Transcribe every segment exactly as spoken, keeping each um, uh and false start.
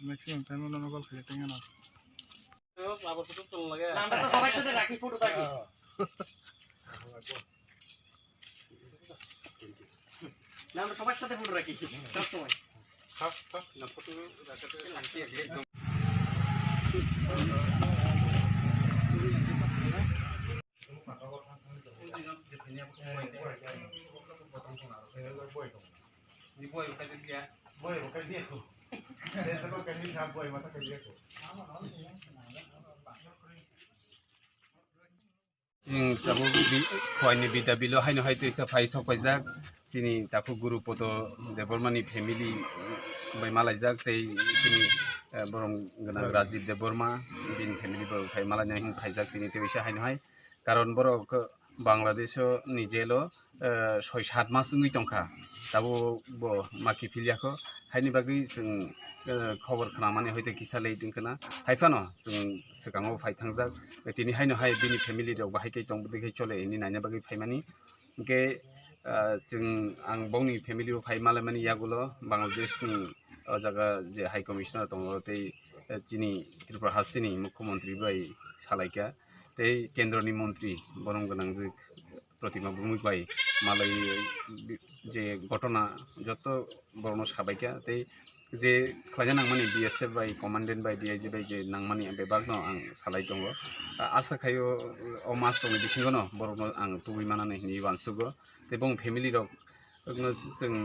Maximum time uno nokol khaye tengano. আমরা তো সবার সাথে রাখি ফটো থাকি। না, আমরা সবার সাথে ফটো রাখি সব সময়। Chwng tabuk bi-, phuaini bida bilo haino hai twisa phai sok paijak. Chini takhuk Guru Podo Debbarmani family bai malaijak tei chini, eh, borom gwnang Rajib Debbarma bini family bai phai malaina hin phaijak tini twisa haino hai. Karon borok Bangladesh o ni jail o, eh, soi sat mas wngwi tongkha, tabuk bo ma kiphil yakho. Haini bagwi chwng, eh, khobor khnamani hoite kisa late wngkha na. Hai phano chwng swkango phai thangjak. Tini haino hai bini family rok bahai khe tong bwdwi khe chole hwnwi naina bagwi phaimani. Hwnkhe, ah, chwng, ang bongni family o phai malaimani yagulo Bangladesh ni o jaga je High Commissioner tongo tei, eh, chini Tripura hasteni Mukhyamantri bai salaikha. Tei kendroni montri borom gwnangjwk Protima Bhumik bai malai je ghotona joto borokno sabaikha tei je khlaina nangmani B S F bai, commandant bai, D I G bai je nangmani bebakno ang salai tongo. A-, asa khaio o mas rokni bisingono borokno ang tubui manani hinwi uansugo. Tei bong family rok no chwng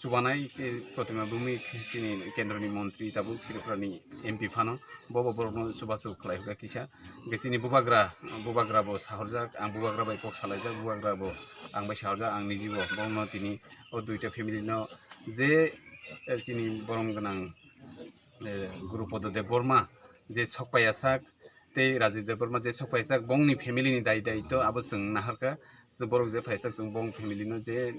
chubanai, eh, Protima Bhumik chini kendroni montri tabuk Tripurani M P phano bobo borokno chubachu khlai hwkha kisa. Hwnkhe chini bubagra, bubagra bo sahorjak, ang bubagra bai kok salaijak, bubagra bo ang bai sahorjak, ang nijibo bono tini o duita family no je, eh, chini borom gwnang, eh, Guru Podo Debbarma je sokpaiya sak tei Rajib Debbarma je sokpaiya sak bongni family ni dai dai to abo chwng naharkha. Borok je phaisak chwng bong family no je,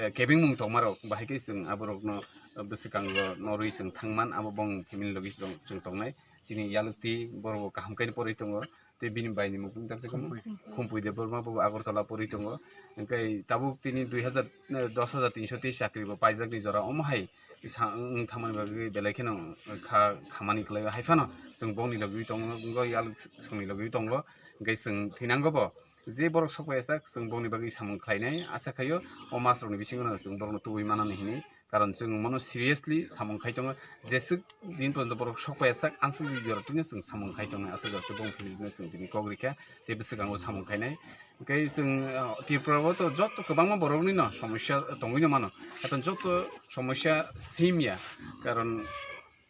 eh, kebengmung tongmarok bahai khe chwng aborokno bwswkango norwi chwng thangman, abo bong family logi chwng, chwng tongnai. Chini yalwkti borok bo kaham khe porwi tongo. Tei bini baini mukung tamsa khe Khumpui. Khumpui Debbarma bo Agartala porwi tongo. Hwnkhe tabuk tini dui hazar, eh, dos hazar tinso tei chakri bo paijakni jora omo hai sa wng thangmani bagwi belai kheno kha khamani khlaio. Hai phano chwng bongni logi tongo, wngwi yalwk songni logi tongo. Hwnkhe chwng thinango bo je borok sokpaiya sak chwng bongni bagwi samung khlainai. Asa khaio o mas rokni bisingo no chwng borokno tubui manani hinwi. Karon chwng mono seriously samung khai tongo, jeswk din porjonto borok sokpaiya sak, answk jora twino chwng samung khai tongnai, aswk jora bong philirno chwng tini kok rikha, tei bwswkango samung khainai. Hwnkhe chwng, ah, Tripura o to joto kwbangma borokni no somosya tongwi no mano, hato joto somosya same ya, karon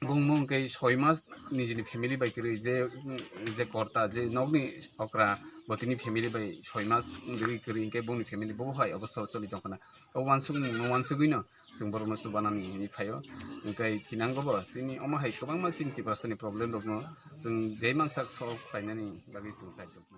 bung mung khe soi mas nijini family bai kwrwi je, je korta, je nokni okra, bo tini family bai soi mas wngwi kwrwi, hwnkhe bongni family bo hai obostha o choli tongkhana. O uansukmung no uansugwi no chwng borokno chubanani hinwi phaio. Hwnkhe thinango bo chini omo hai kwbangma chini Tiprasani problem rokno chwng jai mansak solve khlainani bagwi chwng chai tongo.